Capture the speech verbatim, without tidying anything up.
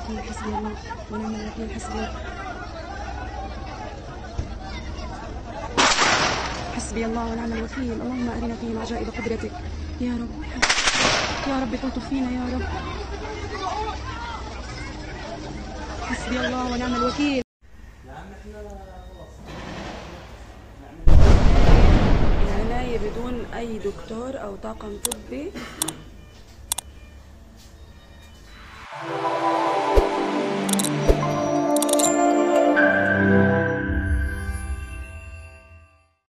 حسبي الله ونعم الوكيل. حسبي الله، حسبي الله ونعم الوكيل. اللهم أرنا فيهم عجائب قدرتك يا رب. يا رب تلطف فينا يا رب. حسبي الله ونعم الوكيل. العناية بدون أي دكتور أو طاقم طبي.